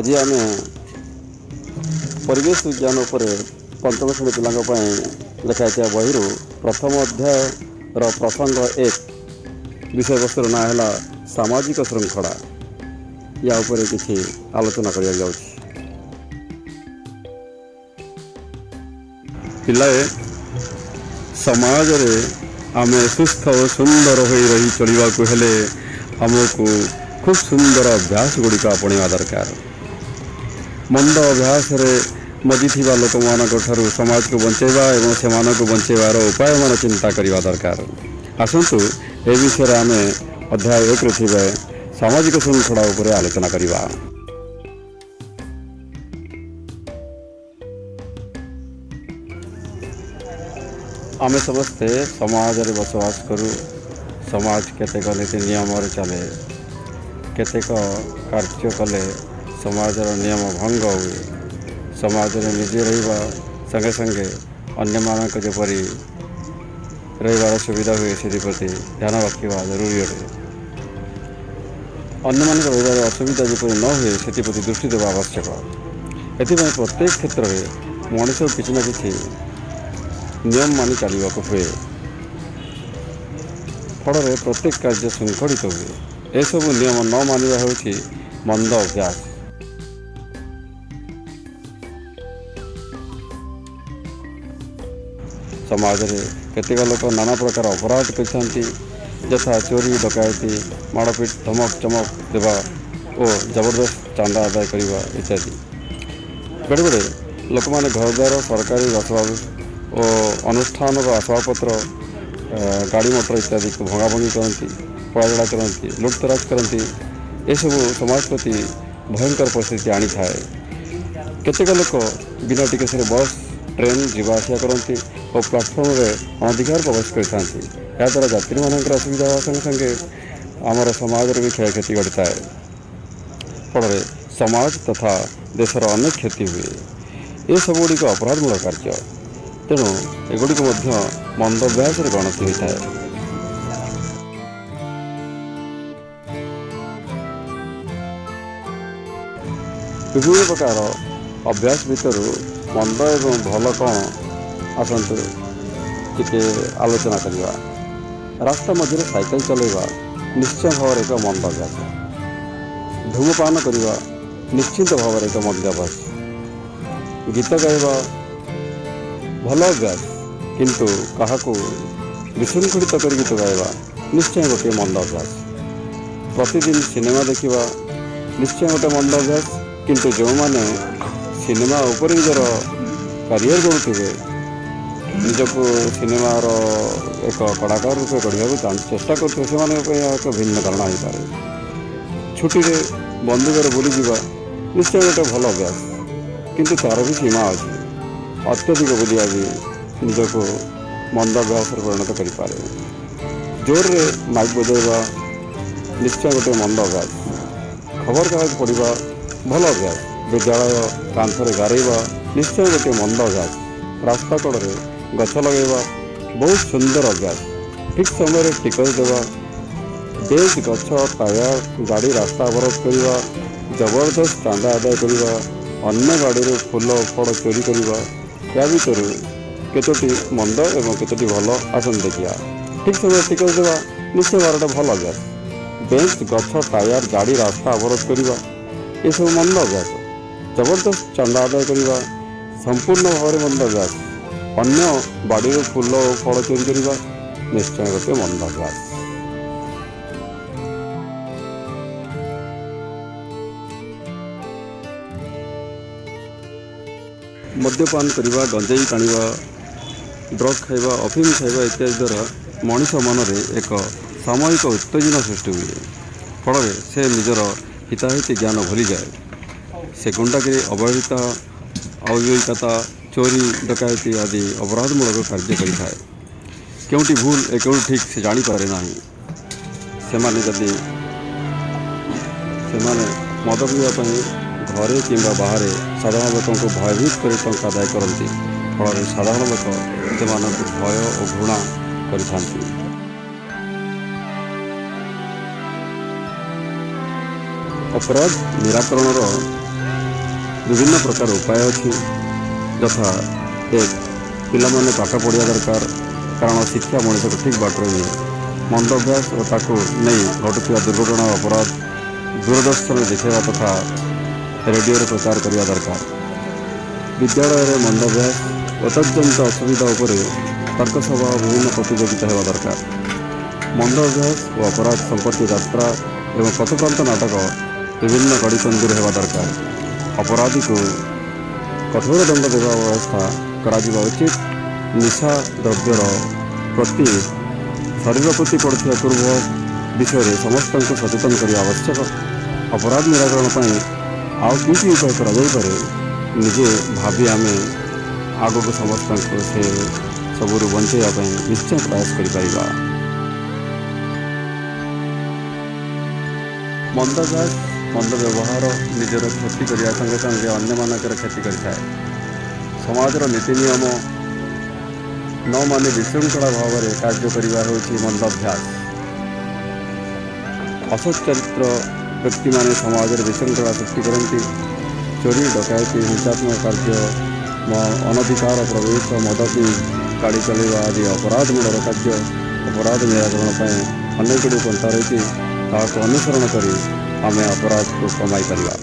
ଆଜି ଆମେ ପରିବେଶ ବିଜ୍ଞାନ ଉପରେ ପଞ୍ଚମ ଶ୍ରେଣୀ ପିଲାଙ୍କ ପାଇଁ ଲେଖା ହୋଇଥିବା ବହିରୁ ପ୍ରଥମ ଅଧ୍ୟାୟର ପ୍ରସଙ୍ଗ 1 ବିଷୟବସ୍ତୁର ନାଁ ହେଲା ସାମାଜିକ ଶୃଙ୍ଖଳା। ୟା ଉପରେ କିଛି ଆଲୋଚନା କରିବାକୁ ଯାଉଛି। ପିଲାଏ, ସମାଜରେ ଆମେ ସୁସ୍ଥ ଓ ସୁନ୍ଦର ହୋଇ ରହି ଚଳିବାକୁ ହେଲେ ଆମକୁ ଖୁବ୍ ସୁନ୍ଦର ଅଭ୍ୟାସ ଗୁଡ଼ିକ ଆପଣେଇବା ଦରକାର। ମନ୍ଦ ଅଭ୍ୟାସରେ ମଜିଥିବା ଲୋକମାନଙ୍କ ଠାରୁ ସମାଜକୁ ବଞ୍ଚାଇବା ଏବଂ ସେମାନଙ୍କୁ ବଞ୍ଚାଇବାର ଉପାୟମାନ ଚିନ୍ତା କରିବା ଦରକାର। ଆସନ୍ତୁ ଏ ବିଷୟରେ ଆମେ ଅଧ୍ୟାୟ 1ରେ ଥିବା ସାମାଜିକ ଶୃଙ୍ଖଳା ଉପରେ ଆଲୋଚନା କରିବା। ଆମେ ସମସ୍ତେ ସମାଜରେ ବସବାସ କରୁ। ସମାଜ କେତେକ ନୀତି ନିୟମରେ ଚାଲେ। କେତେକ କାର୍ଯ୍ୟ କଲେ ସମାଜର ନିୟମ ଭଙ୍ଗ ହୁଏ। ସମାଜରେ ନିଜେ ରହିବା ସଙ୍ଗେ ସଙ୍ଗେ ଅନ୍ୟମାନଙ୍କ ଯେପରି ରହିବାର ସୁବିଧା ହୁଏ ସେଥିପ୍ରତି ଧ୍ୟାନ ରଖିବା ଜରୁରୀ ଅଟେ। ଅନ୍ୟମାନଙ୍କ ରହିବାର ଅସୁବିଧା ଯେପରି ନ ହୁଏ ସେଥିପ୍ରତି ଦୃଷ୍ଟି ଦେବା ଆବଶ୍ୟକ। ଏଥିପାଇଁ ପ୍ରତ୍ୟେକ କ୍ଷେତ୍ରରେ ମଣିଷ କିଛି ନା କିଛି ନିୟମ ମାନି ଚାଲିବାକୁ ହୁଏ। ଫଳରେ ପ୍ରତ୍ୟେକ କାର୍ଯ୍ୟ ଶୃଙ୍ଖଳିତ ହୁଏ। ଏସବୁ ନିୟମ ନ ମାନିବା ହେଉଛି ମନ୍ଦ ଅଭ୍ୟାସ। ସମାଜରେ କେତେକ ଲୋକ ନାନା ପ୍ରକାର ଅପରାଧ କରିଥାନ୍ତି, ଯଥା ଚୋରି, ଡକାୟତି, ମାଡ଼ପିଟ, ଧମକ ଚମକ ଦେବା ଓ ଜବରଦସ୍ତ ଚାନ୍ଦା ଆଦାୟ କରିବା ଇତ୍ୟାଦି। ବେଳେବେଳେ ଲୋକମାନେ ଘରଦ୍ୱାର, ସରକାରୀ ଆସବାବ ଓ ଅନୁଷ୍ଠାନର ଆସବାବପତ୍ର, ଗାଡ଼ି ମଟର ଇତ୍ୟାଦିକୁ ଭଙ୍ଗାଭଙ୍ଗି କରନ୍ତି, ପୋଡ଼ାଜଳା କରନ୍ତି, ଲୁଟତରାଜ କରନ୍ତି। ଏସବୁ ସମାଜ ପ୍ରତି ଭୟଙ୍କର ପରିସ୍ଥିତି ଆଣିଥାଏ। କେତେକ ଲୋକ ବିନା ଟିକସରେ ବସ୍, ଟ୍ରେନ୍ ଯିବା ଆସିବା କରନ୍ତି ଓ ପ୍ଲାଟଫର୍ମରେ ଅନଧିକାର ପ୍ରବେଶ କରିଥାନ୍ତି। ଏହାଦ୍ୱାରା ଯାତ୍ରୀମାନଙ୍କର ଅସୁବିଧା ହେବା ସଙ୍ଗେ ସଙ୍ଗେ ଆମର ସମାଜରେ ବି କ୍ଷୟକ୍ଷତି ଘଟିଥାଏ। ଫଳରେ ସମାଜ ତଥା ଦେଶର ଅନେକ କ୍ଷତି ହୁଏ। ଏସବୁ ଗୁଡ଼ିକ ଅପରାଧମୂଳକ କାର୍ଯ୍ୟ, ତେଣୁ ଏଗୁଡ଼ିକ ମଧ୍ୟ ମନ୍ଦ ଅଭ୍ୟାସରେ ଗଣତି ହୋଇଥାଏ। ବିଭିନ୍ନ ପ୍ରକାର ଅଭ୍ୟାସ ଭିତରୁ ମନ୍ଦ ଏବଂ ଭଲ କ'ଣ ଆସନ୍ତୁ ଟିକେ ଆଲୋଚନା କରିବା। ରାସ୍ତା ମଝିରେ ସାଇକେଲ ଚଲାଇବା ନିଶ୍ଚୟ ଭାବରେ ଏକ ମନ୍ଦ ଅଭ୍ୟାସ। ଧୂମପାନ କରିବା ନିଶ୍ଚିତ ଭାବରେ ଏକ ମନ୍ଦ ଅଭ୍ୟାସ। ଗୀତ ଗାଇବା ଭଲ ଅଭ୍ୟାସ, କିନ୍ତୁ କାହାକୁ ବିଶୃଙ୍ଖଳିତ କରି ଗୀତ ଗାଇବା ନିଶ୍ଚୟ ଗୋଟିଏ ମନ୍ଦ ଅଭ୍ୟାସ। ପ୍ରତିଦିନ ସିନେମା ଦେଖିବା ନିଶ୍ଚୟ ଗୋଟେ ମନ୍ଦ ଅଭ୍ୟାସ, କିନ୍ତୁ ଯେଉଁମାନେ ସିନେମା ଉପରେ ନିଜର କ୍ୟାରିୟର ଗଢ଼ୁଥିବେ, ନିଜକୁ ସିନେମାର ଏକ କଳାକାର ରୂପେ ଗଢ଼ିବାକୁ ଚେଷ୍ଟା କରୁଥିବେ, ସେମାନଙ୍କ ପାଇଁ ଏହା ଏକ ଭିନ୍ନ ଧାରଣା ହୋଇପାରେ। ଛୁଟିରେ ବନ୍ଧୁ ଘରେ ବୁଲିଯିବା ନିଶ୍ଚୟ ଗୋଟେ ଭଲ ଅଭ୍ୟାସ, କିନ୍ତୁ ତା'ର ବି ସୀମା ଅଛି। ଅତ୍ୟଧିକ ବୁଲିବା ବି ନିଜକୁ ମନ୍ଦ ଅଭ୍ୟାସରେ ପରିଣତ କରିପାରେ। ଜୋରରେ ମାଇକ୍ ବଜାଇବା ନିଶ୍ଚୟ ଗୋଟେ ମନ୍ଦ ଅଭ୍ୟାସ। ଖବରକାଗଜ ପଢ଼ିବା ଭଲ ଅଭ୍ୟାସ। ବିଦ୍ୟାଳୟ କାନ୍ଥରେ ଗାରେଇବା ନିଶ୍ଚୟ ଗୋଟିଏ ମନ୍ଦ ଅଭ୍ୟାସ। ରାସ୍ତା କଡ଼ରେ ଗଛ ଲଗାଇବା ବହୁତ ସୁନ୍ଦର ଅଭ୍ୟାସ। ଠିକ୍ ସମୟରେ ଟିକସ ଦେବା, ବେଞ୍ଚ, ଗଛ, ଟାୟାର, ଗାଡ଼ି ରାସ୍ତା ଅବରୋଧ କରିବା, ଜବରଦସ୍ତ ଚାନ୍ଦା ଆଦାୟ କରିବା, ଅନ୍ୟ ଗାଡ଼ିରୁ ଫୁଲ ଫଳ ଚୋରି କରିବା, ୟା ଭିତରୁ କେତୋଟି ମନ୍ଦ ଏବଂ କେତୋଟି ଭଲ ଆସନ୍ତୁ ଦେଖିବା। ଠିକ୍ ସମୟରେ ଟିକସ ଦେବା ନିଶ୍ଚୟ ଭାବରେ ଗୋଟେ ଭଲ ଅଭ୍ୟାସ। ବେଞ୍ଚ, ଗଛ, ଟାୟାର, ଗାଡ଼ି ରାସ୍ତା ଅବରୋଧ କରିବା ଏସବୁ ମନ୍ଦ ଅଭ୍ୟାସ। ଜବରଦସ୍ତ ଚାନ୍ଦା ଆଦାୟ କରିବା ସମ୍ପୂର୍ଣ୍ଣ ଭାବରେ ମନ୍ଦ ଅଭ୍ୟାସ। ଅନ୍ୟ ବାଡ଼ିରୁ ଫୁଲ ଓ ଫଳ ଚୋରି କରିବା ନିଶ୍ଚୟ ଗୋଟିଏ ମନ୍ଦ ଅଭ୍ୟାସ। ମଦ୍ୟପାନ କରିବା, ଗଞ୍ଜେଇ ଟାଣିବା, ଡ୍ରଗ୍ ଖାଇବା, ଅଫିମ ଖାଇବା ଇତ୍ୟାଦି ଦ୍ୱାରା ମଣିଷ ମନରେ ଏକ ସାମୟିକ ଉତ୍ତେଜନା ସୃଷ୍ଟି ହୁଏ। ଫଳରେ ସେ ନିଜର ହିତାହିତ ଜ୍ଞାନ ଭୁଲିଯାଏ। ସେ ଗୁଣ୍ଡାଗିରି, ଅବହେଳିତ, ଅବିବେକତା, ଚୋରି, ଡକାୟତି ଆଦି ଅପରାଧମୂଳକ କାର୍ଯ୍ୟ କରିଥାଏ। କେଉଁଠି ଭୁଲ ଏ କେଉଁଠି ଠିକ୍ ସେ ଜାଣିପାରେ ନାହିଁ। ସେମାନେ ମଦ ପିଇବା ପାଇଁ ଘରେ କିମ୍ବା ବାହାରେ ସାଧାରଣ ଲୋକଙ୍କୁ ଭୟଭୀତ କରି ଟଙ୍କା ଆଦାୟ କରନ୍ତି। ଫଳରେ ସାଧାରଣ ଲୋକ ସେମାନଙ୍କୁ ଭୟ ଓ ଘୃଣା କରିଥାନ୍ତି। ଅପରାଧ ନିରାକରଣର ବିଭିନ୍ନ ପ୍ରକାର ଉପାୟ ଅଛି। ଯଥା ଏକ, ପିଲାମାନେ ପାଠ ପଢ଼ିବା ଦରକାର, କାରଣ ଶିକ୍ଷା ମଣିଷକୁ ଠିକ୍ ବାଟରେ ନିଏ। ମନ୍ଦ ଅଭ୍ୟାସ ଓ ତାକୁ ନେଇ ଘଟୁଥିବା ଦୁର୍ଘଟଣା, ଅପରାଧ ଦୂରଦର୍ଶନରେ ଦେଖାଇବା ତଥା ରେଡ଼ିଓରେ ପ୍ରଚାର କରିବା ଦରକାର। ବିଦ୍ୟାଳୟରେ ମନ୍ଦ ଅଭ୍ୟାସ ଓ ତଦ୍ଜନିତ ଅସୁବିଧା ଉପରେ ତର୍କ ସଭା ଓ ବିଭିନ୍ନ ପ୍ରତିଯୋଗିତା ହେବା ଦରକାର। ମନ୍ଦ ଅଭ୍ୟାସ ଓ ଅପରାଧ ସମ୍ପର୍କୀୟ ଯାତ୍ରା ଏବଂ ପଥପ୍ରାନ୍ତ ନାଟକ ବିଭିନ୍ନ ଗଡ଼ିଚନ୍ଦିରେ ହେବା ଦରକାର। ଅପରାଧୀକୁ କଠୋର ଦଣ୍ଡ ଦେବା ବ୍ୟବସ୍ଥା କରାଯିବା ଉଚିତ। ନିଶା ଦ୍ରବ୍ୟର ପ୍ରତି ଶରୀର ପ୍ରତି ପଡ଼ୁଥିବା କୁପ୍ରଭାବ ବିଷୟରେ ସମସ୍ତଙ୍କୁ ସଚେତନ କରିବା ଆବଶ୍ୟକ। ଅପରାଧ ନିରାକରଣ ପାଇଁ ଆଉ କି କି ଉପାୟ କରାଯାଇପାରେ, ନିଜେ ଭାବି ଆମେ ଆଗକୁ ସମସ୍ତଙ୍କୁ ସେ ସବୁରୁ ବଞ୍ଚାଇବା ପାଇଁ ନିଶ୍ଚୟ ପ୍ରୟାସ କରିପାରିବା। ମନ୍ଦ ଅଭ୍ୟାସ, ମନ୍ଦ ବ୍ୟବହାର ନିଜର କ୍ଷତି କରିବା ସଙ୍ଗେ ସଙ୍ଗେ ଅନ୍ୟମାନଙ୍କର କ୍ଷତି କରିଥାଏ। ସମାଜର ନୀତି ନିୟମ ନ ମାନି ବିଶୃଙ୍ଖଳା ଭାବରେ କାର୍ଯ୍ୟ କରିବା ହେଉଛି ମନ୍ଦ ଅଭ୍ୟାସ। ଅସତ୍ ଚରିତ୍ର ବ୍ୟକ୍ତିମାନେ ସମାଜରେ ବିଶୃଙ୍ଖଳା ସୃଷ୍ଟି କରନ୍ତି। ଚୋରି, ଡକାୟତି, ହିଂସାତ୍ମକ କାର୍ଯ୍ୟ, ଅନଧିକାର ପ୍ରବେଶ, ମଦ ପିଇ ଗାଡ଼ି ଚଲାଇବା ଆଦି ଅପରାଧମୂଳକ କାର୍ଯ୍ୟ। ଅପରାଧ ନିରାକରଣ ପାଇଁ ଅନେକ ଗୁଡ଼ିଏ ପନ୍ଥା ରହିଛି, ତାହାକୁ ଅନୁସରଣ କରି ଆମେ ଅପରାଧକୁ କମାଇ ପାରିବା।